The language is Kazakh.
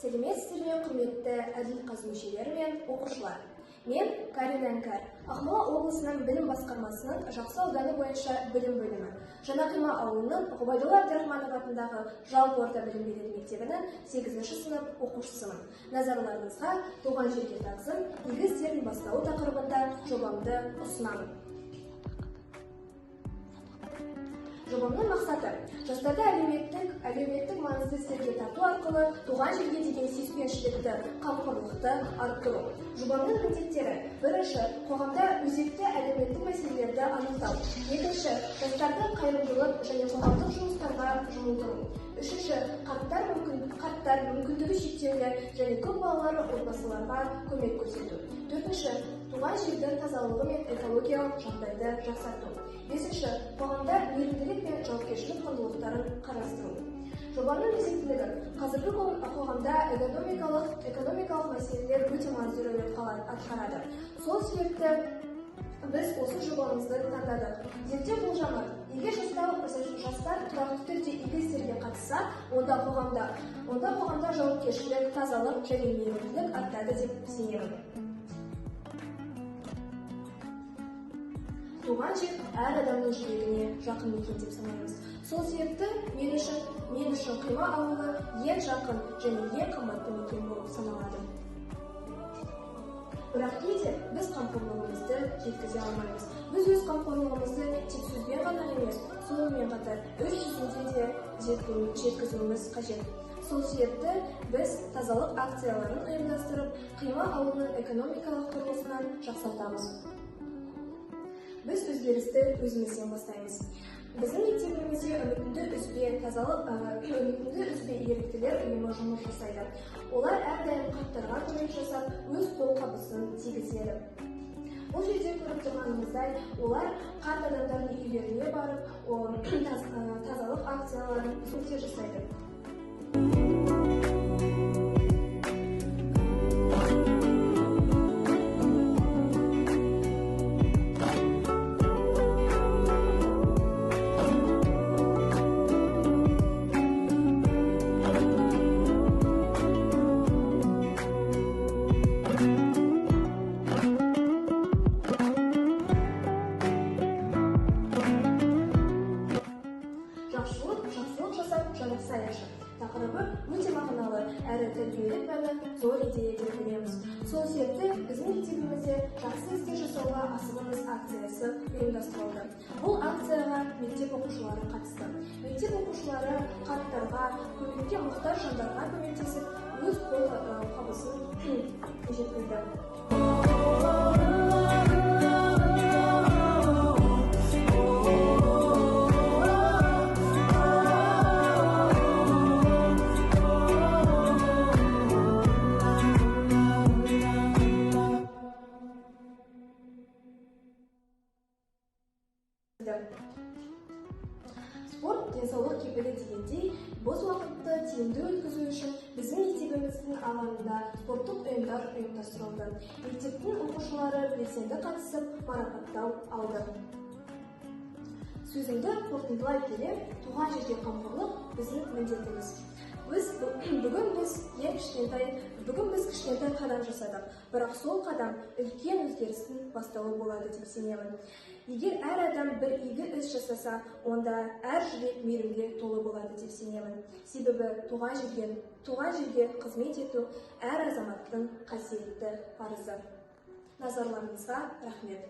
Сәлеметсіздер ме, құрметті әділ мүшелері мен оқушылар. Мен Карина Іңкәр, Ақмола облысының білім басқармасының Жақсы ауданы бойынша білім бөлімі, Жаңақима ауылының Ғұбайдолла Әбдірахманов атындағы жалпы орта білім беретін мектебінің 8-ші сынып оқушысымын. Назарларыңызға туған жерге тағзым, игі істердің бастауы тақырыбында жобамды ұсынамын. Жобамның мақсаты жастарды әлеуметтік маңызды істерге тарту арқылы туған жерге деген сүйіспеншілікті, қамқорлықты арттыру. Жобамның міндеттері: бірінші, қоғамда өзекті әлеуметтік мәселелерді анықтау; екінші, жастарды қайырымдылық және қоғамдық жұмыстарға жұмылдыру; үшінші, қарттар, мүмкіндігі шектеулі және көп балалы отбасыларға көмек көрсету; төртінші, туған жердің тазалығы мен экологиялық жағдайды жақсарту; бесінші, қоғамда мейірімділік пен жауапкершілік құндылықтарын қарастыру. Жобаның өзектілігі: қазіргі қоғамда экономикалық мәселелер өте маңызды рөл атқарады. Сол себепті біз осы жобамызды таңдадық. Зерттеу болжамы: егер жастар тұрақты түрде игі істерге қатысса, онда қоғамда жауапкершілік, тазалық және мейірімділік артады деп сенемін. Туған жер әр адамның жүрегіне жақын мекен деп санаймыз. Сол себепті мен үшін Қима ауылы ең жақын және ең қымбатты мекен болып саналады. Бірақ кейде біз қамқорлығымызды жеткізе алмаймыз. Біз өз қамқорлығымызды тек сөзбен ғана емес, сонымен қатар іс жүзінде де жеткізуіміз қажет. Сол себепті біз тазалық акцияларын ұйымдастырып, Қима ауылының экономикалық тұрғысынан жақсартамыз. Біз өзгерісті өзімізден бастаймыз. Біздің мектебімізде үмітіңді үзбе еріктілер ұйымы жұмыс жасайды. Олар әрдайым қарттарға көмек жасап, өз қолқабысын тигізеді. Бұл жерде көріп тұрғанымыздай, олар қарт адамдардың үйлеріне барып, тазалық акцияларын өте жасайды. Жақсылық жасап, жаратсайшы тақырыбы өте мағыналы әрі тәрбиелік мәні зор идея деп білеміз. Сол себепті біздің мектебімізде жақсы істер жасауға асығыңыз акциясы ұйымдастырылды. Бұл акцияға мектеп оқушылары қатысты. Мектеп оқушылары қарттарға, көмекке мұқтаж жандарға көмектесіп, өз қол қабысын жеткізді. Спорт денсаулық кепілі дегендей, бос уақытты тиімді өткізу үшін біздің мектебіміздің алаңында спорттық ұйымдар ұйымдастырылды. Мектептің оқушылары белсенді қатысып, марапаттау алды. Сөзімді қорытындылай келе, туған жерге қамқорлық біздің міндетіміз. Біз бүгін біз ең кішкентай, бүгін біз кішкентай қадам жасадық, бірақ сол қадам үлкен өзгерістің бастауы болады деп сенемін. Егер әр адам бір игі іс жасаса, онда әр жүрек мейірімге толы болады деп сенемін. Себебі туған жерге қызмет ету әр азаматтың қасиетті парызы. Назарларыңызға рахмет.